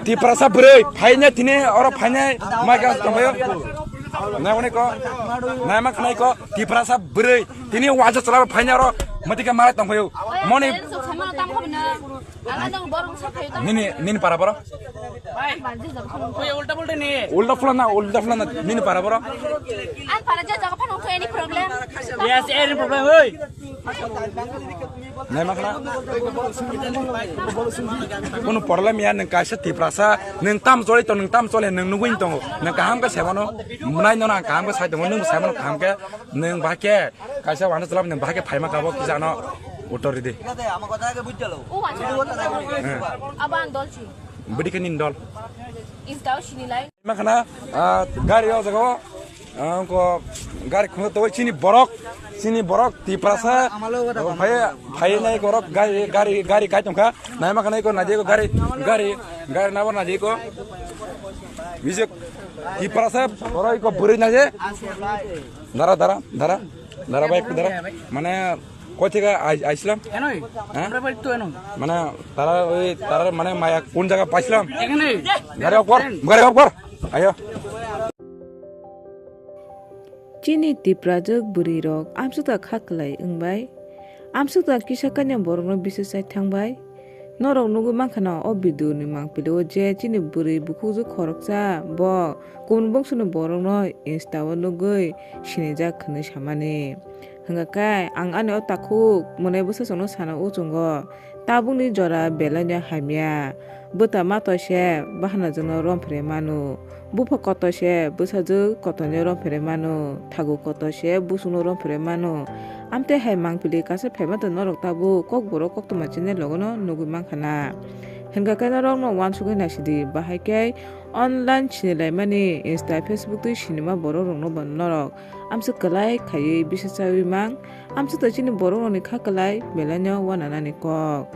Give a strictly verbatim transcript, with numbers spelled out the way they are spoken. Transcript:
Tiprasa bwrwi phaina tini oro phaina mai ka tongbayo. Nai hwnwi ko, nai ma khnai ko, Tiprasa bwrwi tini waja chala phaina oro mati ka malai tongbayo. Moni nini, nini para boro. Ulta pula na, ulta pula na, nini para boro. Yes, any problem, oi. Nai ma khna. Kunu problem ya, nwng kaisa Tiprasa, nwng tam choli tong, nwng tam choli, nwng nugwi tongo. Nwng kaham khe saimano, mwnai no nang kaham khe sai tongo, nwng saimano kaham khe, nwng bahai khe kaisa wano chwla nwng bahai khe phaima kabo kisa no uttor ridi. Hwnkhe. Bwdikhe nini dol. Ma khna, ah, gari o jaga o, ah, ko gari khungo to chini borok, chini borok Tiprasa, phai, phai nai borok gari, gari, gari kai tongkha. Nai ma khna ko naidi ko gari, gari, gari nabo naidi ko. Bijak Tiprasa borok ko bwrwi naidi. Dara, dara, dara, dara bhai, dara. Mane, koi theke ai-, aislam? Enoi. Ha? Amra bari to eno. Mane, tara oi, tara mane maya kun jaga paislam? Ekhane. Gari off kor, gari off kor. Ayo. Chini Tiprajwk bwrwi rok amsukta kha kwlai wngbai. Amsukta kisa kanya borokno bisis chai thangbai. Norok nugwi mankha na o video ni mangpili o je chini bwrwi bukhukjwk khoroksa bo kubun bwngsuni borokno Insta o nugwi sinijak hwnwi samani. Hwnkha khe ang ani o takhuk mwnai bwsajwkno sana o chwngno, tabukni jora belaino hamya. Bwta ma toise bahanajwkno romphre mano. Bupha kotor se bwsajwk kotorno romphre mano, thagu kotor se busukno romphre mano. Amtwi hai mangpili kaisa phaima tong norok tabuk kokborok koktwma chini logono nugwi mankha na. Hwnkha khe norokno uansugwi naisidi, bahai khe online sinilaimani Insta, Facebook twi sinima borok rokno bo norok amswk kwlai khaiwi bisa chawi mang, amswk twi chini borok rokni kha kwlai belaino uananani kok.